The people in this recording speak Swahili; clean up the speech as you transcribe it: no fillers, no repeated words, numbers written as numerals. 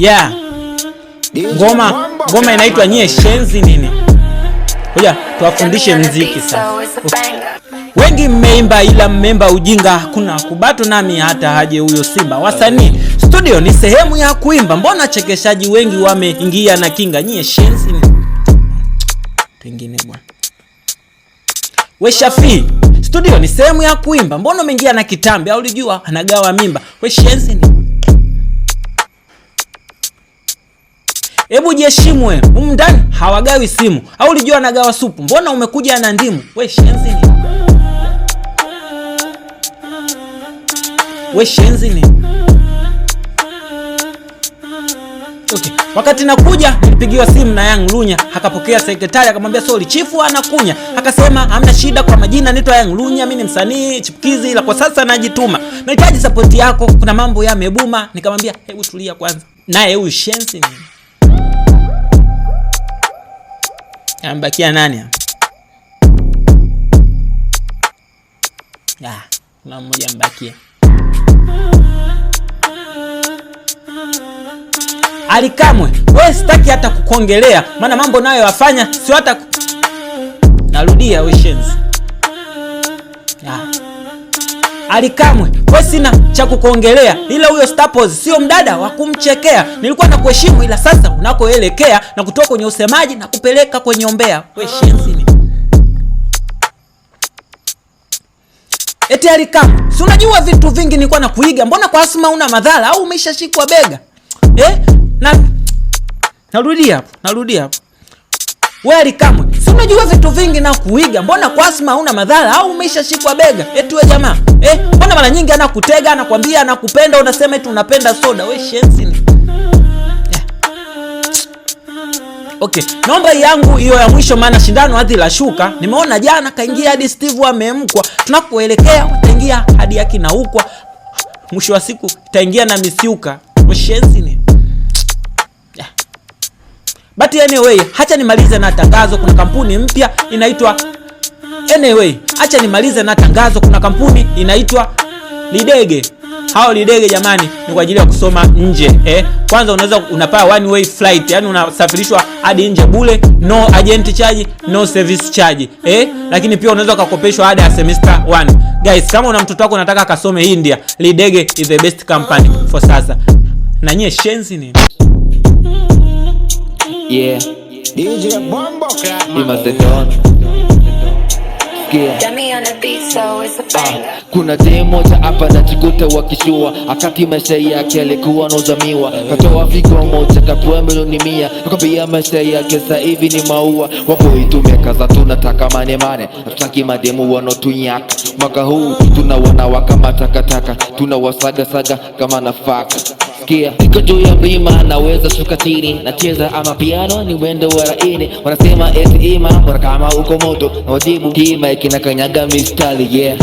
Yeah. Ngoma inaitwa Nyie Shenzi nini? Ngoja tuwafundishe mziki sasa. Wengi mmeimba ila mmemba ujinga, hakuna kubato nami hata haje huyo simba. Wasanii, studio ni sehemu ya kuimba, mbona chekeshaji wengi wameingia na kinga? Nyie shenzi nini? Pengine bwana. We Shafi, studio ni sehemu ya kuimba, mbona umeingia na kitambi? Au ulijua anagawa mimba? We shenzi nini? Hebu jiheshimu wewe. Humu ndani hawagawi simu. Au ulijua anagawa supu? Mbona umekuja na ndimu? We shenzi ni. We shenzi ni. Okay. Wakati nakuja nilipigiwa simu na Young Lunya, akapokea sekretari akamwambia sorry, chifu anakunya. Akasema hamna shida, kwa majina naitwa Young Lunya, mimi ni msanii chipukizi ila kwa sasa najituma. Nahitaji support yako, kuna mambo yamebuma. Nikamwambia hebu tulia kwanza. Naye huyu shenzi ni. Ambakia nani hapa? Ah, kuna mmoja mbakia. Alikamwe, wewe sitaki hata kukuongelea, maana mambo nayo yafanya sio hata narudia we shenzi. Ah. Alikamwe, wewe sina cha kukuongelea, ila huyo Staples sio mdada wa kumchekea. Nilikuwa nakuheshimu ila sasa unakoelekea na kutoka kwenye usemaji na kupeleka kwenye ombea. We shenzi ni. Eti Alikamwe, si unajua vitu vingi nilikuwa nakuiga, mbona kwa asma una madhara au umeshashikwa bega? Na narudia hapo, narudia hapo. Wewe Alikamwe, si unajua vitu vingi na kuiga, mbona kwa asma una madhara au umeshashikwa bega? Eti wewe jamaa, mbona mara nyingi anakutega, anakuambia anakupenda, unasema eti unapenda soda. We shenzi ni. Yeah. Okay, naomba yangu hiyo ya mwisho maana shindano hadi la shuka. Nimeona jana kaingia hadi Steve ameemkwa. Tunakoelekea wataingia hadi akinaukwa. Mwisho wa siku itaingia na misiuka. We shenzi ni. Yeah. But anyway, acha nimalize na tangazo. Kuna kampuni mpya inaitwa anyway, acha nimalize na tangazo. Kuna kampuni inaitwa Lidege. Hao Lidege jamani ni kwa ajili ya kusoma nje. Kwanza unaweza unapaa one way flight, yani unasafirishwa hadi nje bure, no agent charge, no service charge. Lakini pia unaweza ukakopeshwa ada ya semester 1. Guys, kama una mtoto wako unataka akasome India, Lidege is the best company for sasa. Na nyie shenzi ni. Yeah, DJ Bombo Imazeton. Yeah. Dummy on the beat, so it's a banger. Kuna demu moja hapa najikuta wakishua, akati maisha yake alikuwa anozamiwa, katoa figo moja kapewa milioni 100, nakwambia maisha yake sasa hivi ni maua. Wapo tumekaza tunataka mane mane, hatutaki mademu wanotunyaka. Mwaka huu tunawana kama takataka, tunawasaga saga kama nafaka. Sikia, niko juu ya mlima naweza shuka chini, nacheza ama piano ni mwendo wa laini, wanasema eti ima bora kama uko moto, na wajibu hii mic inakanyaga mistari. Yeah,